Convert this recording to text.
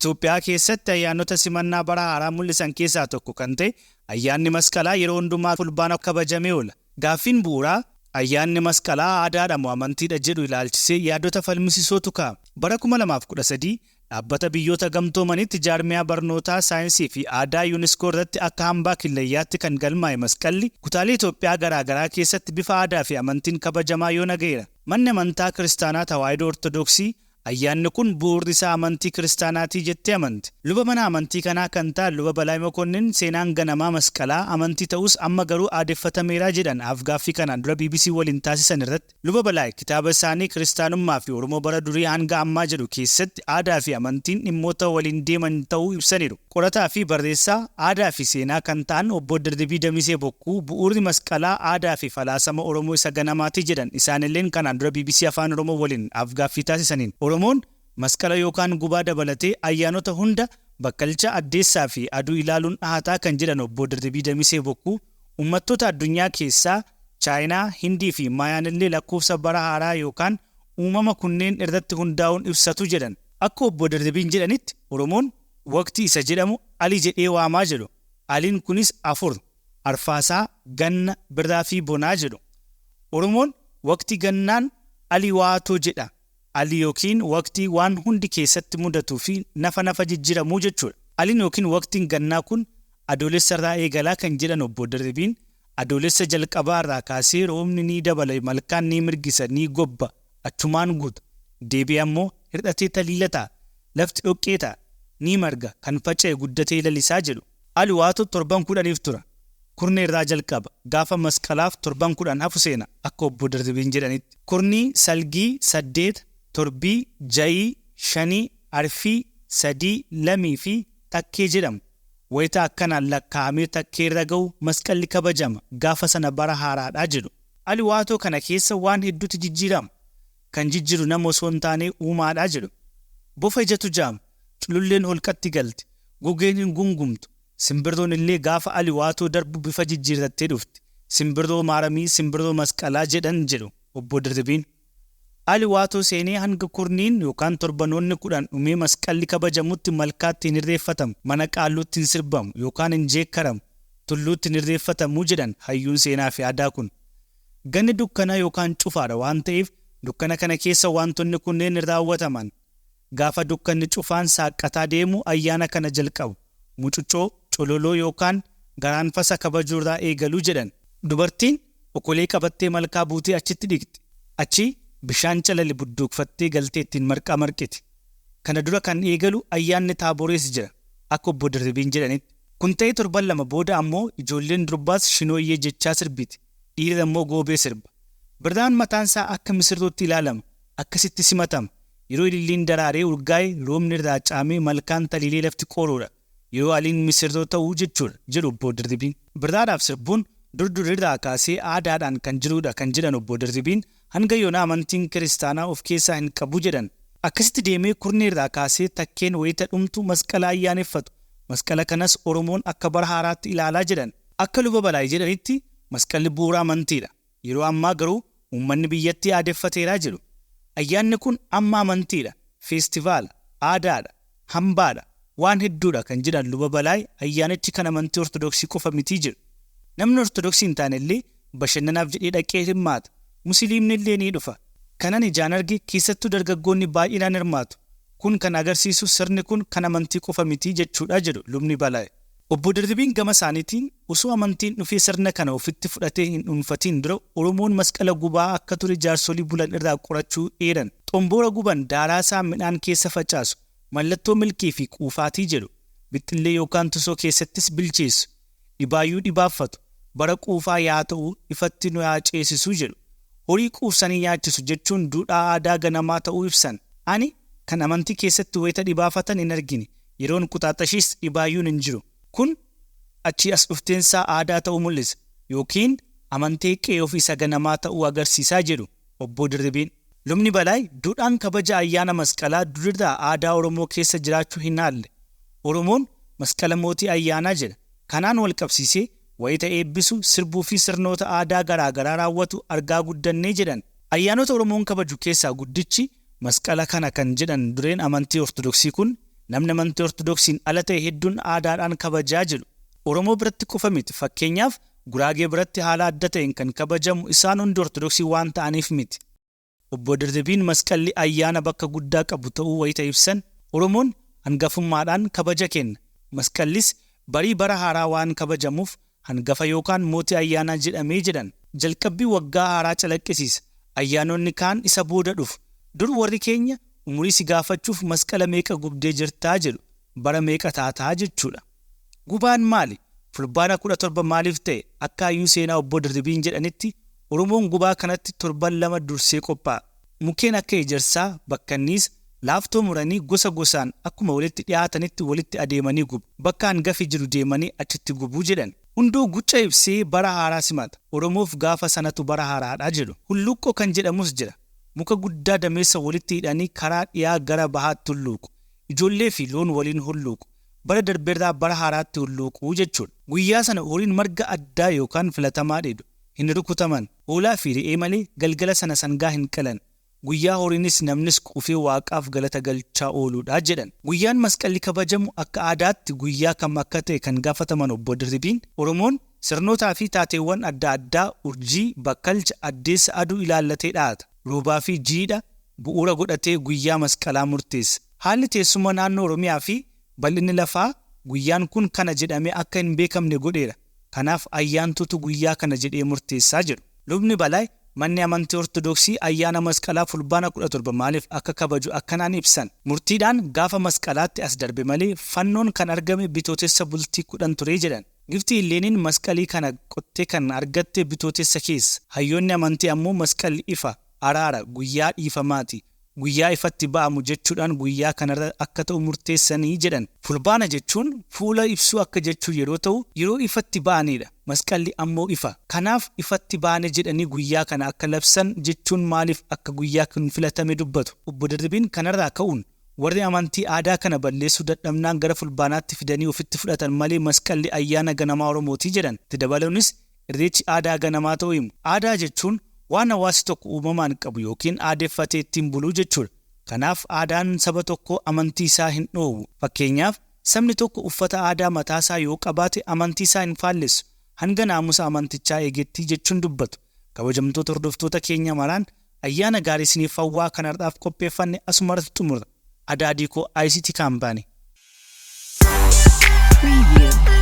Itoophiyaa keessatti ayyaanota simannaa bara haaraa mul'isan keessaa tokko kan ta'e ayyaanni masqalaa yeroo hundumaa fulbaana kabajamee oola. Gaaffiin bu'uuraa ayyaanni masqalaa aadaadha moo amantiidha jedhu ilaalchisee yaadota falmisisootu ka'a. Bara 2013 dhaabbata biyyoota gamtoomanitti jaarmiyaa barnootaa saayinsii fi aadaa UNESCO irratti akka hambaa killayyaatti kan galmaa'e masqalli kutaalee Itoophiyaa garaagaraa keessatti bifa aadaa fi amantiin kabajamaa yoo naga'eera. Manni amantaa kiristaanaa Tawaahidoo Ortodoksii ayyaanni kun bu'uurri isaa amantii kiristaanaatii jettee amanti. Luba mana amantii kanaa kan ta'an Luba Balaay Mokonnin seenaan ganamaa masqalaa amantii ta'us amma garuu aadeffatameera jedhan afgaaffii kanaan dura BBC waliin taasisan irratti. Luba Balaay kitaaba isaanii kiristaanummaa fi Oromoo bara durii hanga ammaa jedhu keessatti aadaa fi amantiin dhimmoota waliin deeman ta'uu ibsaniiru. Qorataa fi barreessaa aadaa fi seenaa kan ta'an obbo Dirribii Damisee Bokkuu bu'uurri masqalaa aadaa fi falaasama Oromoo isa ganamaati jedhan isaanilleen kanaan dura BBC Afaan Oromoo waliin afgaaffii taasisaniin. Oromoon masqala yookaan gubaa dabalatee ayyaanota hunda bakkalcha addeessaa fi aduu ilaaluun dhahataa kan jedhan obbo Dirribii Damisee Bokkuu uummattoota addunyaa keessaa Chaayinaa, Hindii fi Maayaan illee lakkoofsa bara haaraa yookaan uumama kunneen irratti hundaa'uun ibsatu jedhan. Akka obbo Dirribiin jedhanitti Oromoon waqtii isa jedhamu Ali jedhee waamaa jedhu. Aliin kunis afur arfaasaa, ganna, birraa fi bonaa jedhu. Oromoon waqtii gannaan Ali waatoo jedha. Ali yookiin waqtii waan hundi keessatti mudatuu fi nafa nafa jijjiiramuu jechuudha. Aliin yookiin waqtiin gannaa kun adoolessa irraa eegalaa kan jedhan obbo Dirribiin adoolessa jalqabaa irraa kaasee roobni ni dabala, malkaan ni mirgisa, ni gobba, achumaan guuta. Deebi'ee ammoo hir'atee taliila ta'a. Lafti dhoqqee ta'a. Ni marga, kan faca'e guddatee lalisaa jedhu. Ali waatu torban 10f tura. Kurnee irraa jalqaba. Gaafa masqalaaf torban 10 hafu seena akka obbo Dirribiin jedhanitti. Kurnii, salgii, 8, torbii, ja'ii, shanii, arfii, sadii, lamii fi takkee jedhamu. Wayita akkanaan lakkaa'amee takkee irra ga'u masqalli kabajama. Gaafa sana bara haaraadha jedhu. Ali waatoo kana keessa waan hedduutu jijjiirama. Kan jijjiiru nama osoo hin taane uumaadha jedhu. Bofa ijatu jaama. Cululleen holqatti galti. Gugeen hin gungumtu. Simbirroon illee gaafa ali waatoo darbu bifa jijjiirrattee dhufti. Simbirroo maaramii, simbirroo masqalaa jedhan jedhu obbo Dirribiin. Ali waatoo seenee hanga kurniin yookaan torbanoonni 10 dhumee masqalli kabajamutti malkaatti hin irreeffatamu, mana qaalluutti hin sirbamu yookaan hin jeekkaramu, tulluutti hin irreeffatamu jedhan hayyuun seenaa fi aadaa kun. Ganni dukkana yookaan cufaadha waan ta'eef dukkana kana keessa wantoonni kunneen hin raawwataman. Gaafa dukkanni cufaan saaqqataa deemu ayyaana kana jalqabu. Mucucoo, cololoo yookaan garaanfasa kabajuurraa eegalu jedhan. Dubartiin okolee qabattee malkaa buutee achitti dhiqxi. Achii bishaan calale budduuqfattee galtee ittiin marqaa marqiti. Kana dura kan eegalu ayyaanni taaborees jira akka obbo Dirribiin jedhanitti. Kun ta'ee torban 2 booda ammoo ijoolleen durbaas shinooyyee jechaa sirbiti. Dhiirri ammoo goobee sirba. Birraan mataansaa akka misirrootti ilaalama. Akkasitti simatama. Yeroo ililliin daraaree urgaa'e roobni irraa caamee malkaan taliilee lafti qooruudha. Yeroo aliin misirroo ta'u jechuudha jedhu obbo Dirribiin. Birraadhaaf sirbuun dur durirraa kaasee aadaadhaan kan jiruudha kan jedhan obbo Dirribiin hanga yoonaa amantiin kiristaanaa of keessaa hin qabu jedhan. Akkasitti deemee kurnee irraa kaasee takkeen wayita dhumtu masqala ayyaaneffatu. Masqala kanas Oromoon akka bara haaraatti ilaalaa jedhan. Akka Luba Balaay jedhanitti masqalli bu'uura amantiidha. Yeroo ammaa garuu uummanni biyyattii aadeffateera jedhu. Ayyaanni kun amma amantiidha, feestivaala, aadaadha, hambaadha, waan hedduudha kan jedhan Luba Balaay ayyaanichi kan amantii Ortodoksii qofa miti jedhu. Namni Ortodoksii hin taanellee bashannanaaf jedhee dhaqee hirmaata. Musiliimni illee ni dhufa. Kanan ijaan arge keessattuu dargaggoonni baay'inaan hirmaatu. Kun kan agarsiisu sirni kun kan amantii qofa miti jechuudha jedhu Lubni Balaay. Obbo Dirribiin gama isaaniitiin osoo amantiin dhufee sirna kana ofitti fudhatee hin dhuunfatiin dura Oromoon masqala gubaa akka ture jaarsolii bulan irraa qorachuu eeran. Xomboora guban daaraasaa midhaan keessa facaasu. Mallattoo milkii fi quufaatii jedhu. Bixxillee yookaan tusoo keessattis bilcheessu. Dhibaayyuu dhibaaffatu. Bara quufaa yaa ta'u ifatti nu yaa ceesisu jedhu. Horii quufsanii nyaachisu jechuun duudhaa aadaa ganamaa ta'uu ibsan. Ani kan amantii keessatti wayita dhibaafatan hin argine. Yeroon quxaaxashiis dhibaayyuun hin jiru. Kun achii as dhufteensaa aadaa ta'uu mul'isa. Yookiin amantee qe'ee ofii isa ganamaa ta'uu agarsiisaa jedhu obbo Dirribiin. Lubni Balaay duudhaan kabaja ayyaana masqalaa durirraa aadaa Oromoo keessa jiraachuu hin haalle. Oromoon masqala mootii ayyaanaa jedha. Kanaan walqabsiisee wayita eebbisu, sirbuu fi sirnoota aadaa garaagaraa raawwatu argaa guddannee jedhan. Ayyaanota Oromoon kabaju keessaa guddichi masqala kana kan jedhan dureen amantii Ortodoksii kun Namni amantii Ortodoksiin ala ta'e hedduun aadaadhaan kabajaa jedhu. Oromoo biratti qofa miti. Fakkeenyaaf, Guraagee biratti haala adda ta'een kan kabajamu isaan hundi Ortodoksii waan ta'aniif miti. Obbo Dirribiin masqalli ayyaana bakka guddaa qabu ta'uu wayita ibsan, Oromoon hangafummaadhaan kabaja kenna. Masqallis barii bara haaraa waan kabajamuuf hangafa yookaan mootii ayyaanaa jedhamee jedhan. Jalqabbii waggaa haaraa calaqqisiisa. Ayyaanonni kaan isa booda dhufu. Dur warri keenya umurii si gaafachuuf masqala meeqa gubdee jirtaa jedhu, bara meeqa taataa jechuudha. Gubaan maali? Fulbaana 17 maaliif ta'e? Akka hayyuu seenaa Obbo Dirribiin jedhanitti, Oromoon gubaa kanatti torban 2 dursee qophaa'a. Mukkeen akka ejersaa, bakkanniisa, laaftoo muranii gosa gosaan akkuma walitti dhiyaatanitti walitti adeemanii gubu. Bakka hangafi jiru deemanii achitti gubu jedhan. Hunduu guca ibsee bara haaraa simata. Oromoof gaafa sanatu bara haaraadha jedhu. Hulluuqqoo kan jedhamus jira. Muka guddaa dameessa walitti hidhanii karaa dhiyaa gara bahaatti hulluuqu. Ijoollee fi loon waliin hulluuqu. Bara darberraa bara haaraatti hulluuquu jechuudha. Guyyaa sana horiin marga addaa yookaan filatamaa dheedu. Hin rukutaman. Hoolaa fi re'ee malee galgala sana sangaa hin qalan. Guyyaa horiinis namnis quufee Waaqaaf galata galchaa ooluudha jedhan. Guyyaan masqalli kabajamu akka aadaatti guyyaa kam akka ta'e kan gaafataman Obbo Dirribiin, Oromoon sirnootaa fi taateewwan adda addaa urjii, bakkalcha, addeessa, aduu ilaallatee dhahata. Roobaa fi jiidha bu'uura godhatee guyyaa masqalaa murteessa. Haalli teessuma naannoo Oromiyaa fi bal'inni lafaa guyyaan kun kana jedhamee akka hin beekamne godheera. Kanaaf ayyaantuutu guyyaa kana jedhee murteessaa jedhu. Lubni Balaay manni amantii Ortodoksii ayyaana masqalaa Fulbaana 17 maaliif akka kabaju akkanaan ibsan. Murtiidhaan gaafa masqalaatti as darbe malee fannoon kan argame Bitootessa bultii 10 ture jedhan. Giftii Illeeniin masqalii kana qottee kan argatte Bitootessa keessa. Hayyoonni amantii ammoo masqalli ifa, araara, guyyaa dhiifamaati, guyyaa ifatti ba'amu jechuudhaan guyyaa kanarra akka ta'u murteessanii jedhan. Fulbaana jechuun fuula ibsuu akka jechuu yeroo ta'u, yeroo ifatti ba'aniidha. Masqalli ammoo ifa. Kanaaf ifatti baane jedhanii guyyaa kana akka labsan jechuun maaliif akka guyyaa kun filatame dubbatu. Obbo Dirribiin kanarraa ka'uun warri amantii aadaa kana balleessuu dadhabnaan gara Fulbaanaatti fidanii ofitti fudhatan malee masqalli ayyaana ganamaa Oromooti jedhan. Itti dabaluunis Irreechi aadaa ganamaa ta'uu himu. Aadaa jechuun waan hawaasi tokko uumamaan qabu yookiin aadeffatee ittiin buluu jechuudha. Kanaaf aadaan saba tokkoo amantii isaa hin dhoowwu. Fakkeenyaaf, sabni tokko uffata aadaa mataasaa yoo qabaate amantii isaa hin faallessu, hanga naamusa amantichaa eegetti jechuun dubbatu. Kabajamtoota hordoftoota keenya maraan ayyaana gaarii isiniif hawwaa kan har'aaf qopheeffanne asumarratti xumurra. Adaadii koo ICT Company. Preview.